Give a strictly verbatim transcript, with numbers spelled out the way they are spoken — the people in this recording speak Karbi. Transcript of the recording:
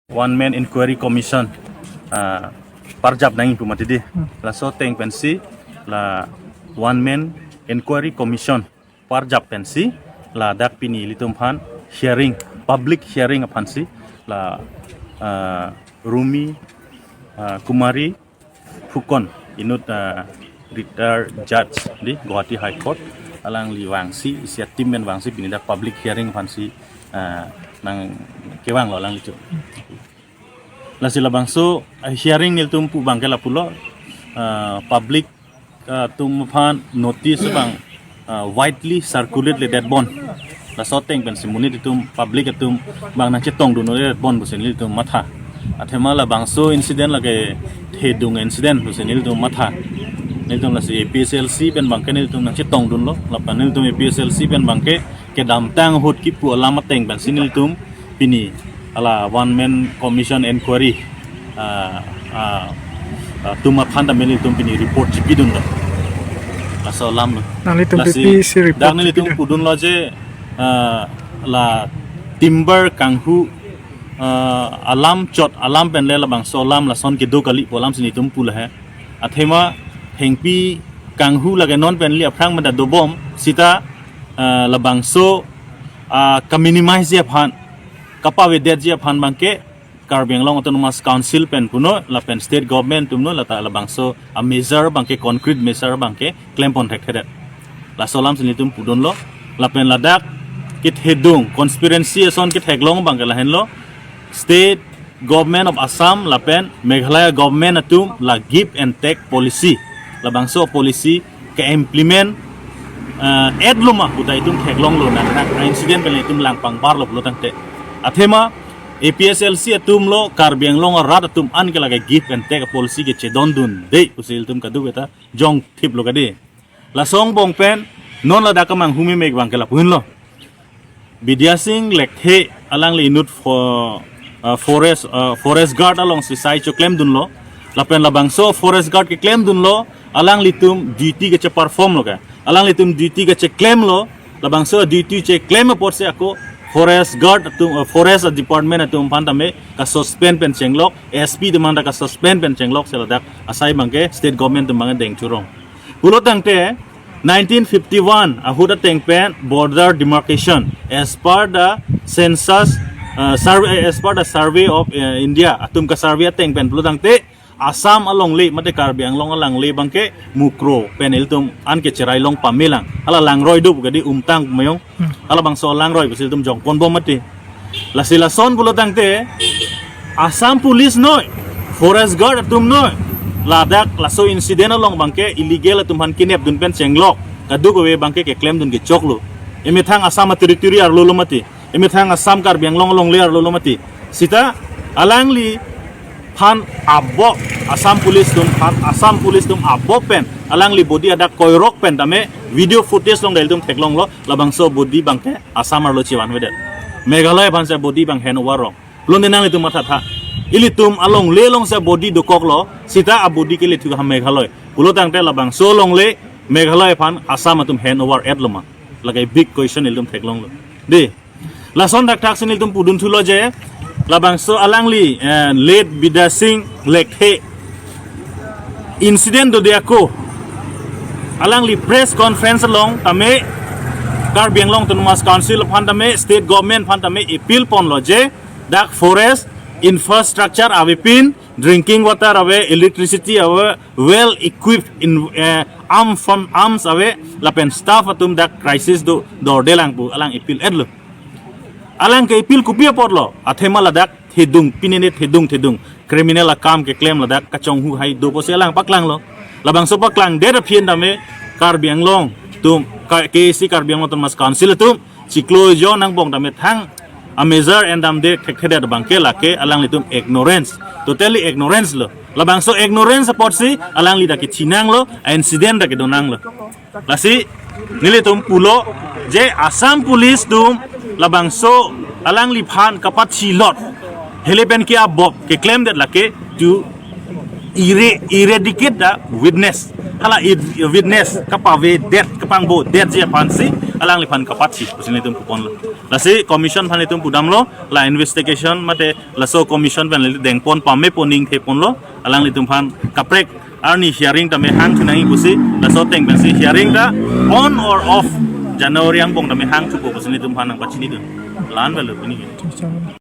One Man Inquiry Commission, ah, parjap nangji pu mati di. Laso ateng pensi la One Man Inquiry Commission parjap pensi ladak pini ilitum aphan hearing, public hearing aphansi la, ah, Rumi, ah, Kumari Phukan inut, ah, retired judge di Guwahati High Court, alangli vangsi, isi a-team pen vangsi pini dak public hearing aphansi, ah, nangkevanglo alanglitum. Lasi labangso, ah, hearing nelitum pu abangke lapulo, ah, public, ah, atum aphan notice abang, ah, widely circulate-ledet bon. Laso ateng pensi monit atum, public atum abang nangchetongdunledet bon pusi nelitum matha. Athema labangso incident lake thedung incident pusi nelitum matha. Nelitum lasi A P H L C pen abangke nelitum nangchetongdunlo. Lapen nelitum A P H L C pen abangke kedamtang ahut kipu alam ateng pensi nelitum pini hala One Man Commission Inquiry, ah, ah, ah, atum aphan tame nelitum pini report chipidunlo. Laso alamlo. Nanglitum Lasi, P P C report dak nelitum chipidun. Pudunlo je, ah, la timber kanghu, ah, alam chot alam pen le labangso alam lason kedo kali pu alamsi nelitum pu lahai. Athema hengpi kanghu lake non pen ili aphrang meda dobom sita, ah, labangso, ah, ka-minimize-ji aphan, kapavedetji aphan abangke Karbi Anglong Autonomous Council pen punon lapen state government atumnon lata labangso a-measure abangke, concrete measure abangke klempon thekthedet. Laso alamsi nelitum pudunlo. Lapen ladak kethedung, conspiracy ason ketheklong abangke lahenlo. State Government of Assam lapen Meghalaya government atum la give and take policy, labangso policy ke-implement, eh, etlo ma pu ta itum theklonglo, nangkehang incident pen itum langpangbarlo pulo tangte. Athema A P H L C atumlo Karbi Anglong arat atum an ke lake give and take policy kechedondunde pusi ilitum kadokave ta jongthiplo kadi. Laso angbong pen non ladak kamanghu memek abangke lapu-anlo. Bidya Sing Lekthe alangli inut fo-, ah, forest, ah, forest guard alongsi sai choklemdunlo. Lapen labangso forest guard keklemdunlo, alanglitum duty kacheperformlo ke. Alanglitum duty kacheklemlo, labangso duty cheklem apotsi ako forest guard atum, ah, forest department atum aphan tame ka-suspend pen chenglok, S P atum aphan ta ka-suspend pen chenglok si ladak asai abangke state government atum abangke dengchurong. Pulo tangte nineteen fifty-one ahut ateng pen border demarcation as per the census, uh, survey, as per the survey of, uh, India atum ka-survey ateng pen pulo tangte Assam alongle mate Karbi Anglong alangle abangke Mukroh pen ilitum an ke cherai long pamelang. Hala langroi do pu kadi, Umtang Mayong. Hmm. Halabangso langroi pusi ilitum jongponbom mati. Lasi lason pulo tangte Assam Police noi, Forest Guard atum noi, ladak laso incident along abangke illegal atum aphan kinepdun pen chenglok, kadokave abangke keklemdun kechoklo. Emethang Assam territory arlolo mati, emethang Assam Karbi Anglong alongle arlolo mati. Sita alangliphan abop, Assam Police atum aphan, Assam Police atum abop pen alangli body adak koirok pen tame video footage along ilitum theklonglo, labangso body abangke Assam arlo chevanvedet. Meghalaya aphansi body abang hand over rong. Pulote nanglitum mathatha. Ilitum alongle alongsi body dokoklo, sita a-body ke lethu ha Meghalaya. Pulo tangte labangso alongle Meghalaya aphan Assam atum hand over etlo ma? Lake big question ilitum theklonglo. Di, lason thakthak si nelitum pudunthulo je, labangso alangli, eh, late Bidya Sing Lekthe incident dode ako alangli press conference along tame Karbi Anglong Autonomous Council aphan tame state government aphan tame appeal ponlo je dak forest infrastructure avepin, drinking water ave, electricity ave, well equipped in, eh, arm from arms ave, lapen staff atum dak crisis do dordelang pu alang appeal etlo. Alang ke appeal kopi apotlo? Athema ladak thedung, pinene thedung thedung criminal akam keklem ladak kachonghu hai do pusi alang paklanglo. Labangso paklangdet aphi tame Karbi Anglong atum, K-, K A C Karbi Anglong Autonomous Council atum chiklo jon angbong tame thang a-measure endamde thekthedet abangke lake alanglitum ignorance, totally ignorance lo. Labangso ignorance apotsi alangli dak kechinanglo, incident dak kedonanglo. Lasi nelitum pulo je Assam Police atum labangso alangliphan kapachilot hele pen ke abop keklemdet lake to ere-, eradicate the witness. Hala i-, witness kapavedet, kapangbodetji aphansi alangliphan kapatsi pusi nelitum puponlo. Lasi commission aphan nelitum pudamlo, la investigation mate laso commission pen neli dengpon pame pu ningtheponlo, alanglitum aphan kaprek arni hearing tame hang thu nangji pusi, laso ateng pensi hearing ta on or off January angbong tame hang thupo pusi nelitum aphan nangpachinidun. La-an avelo pini.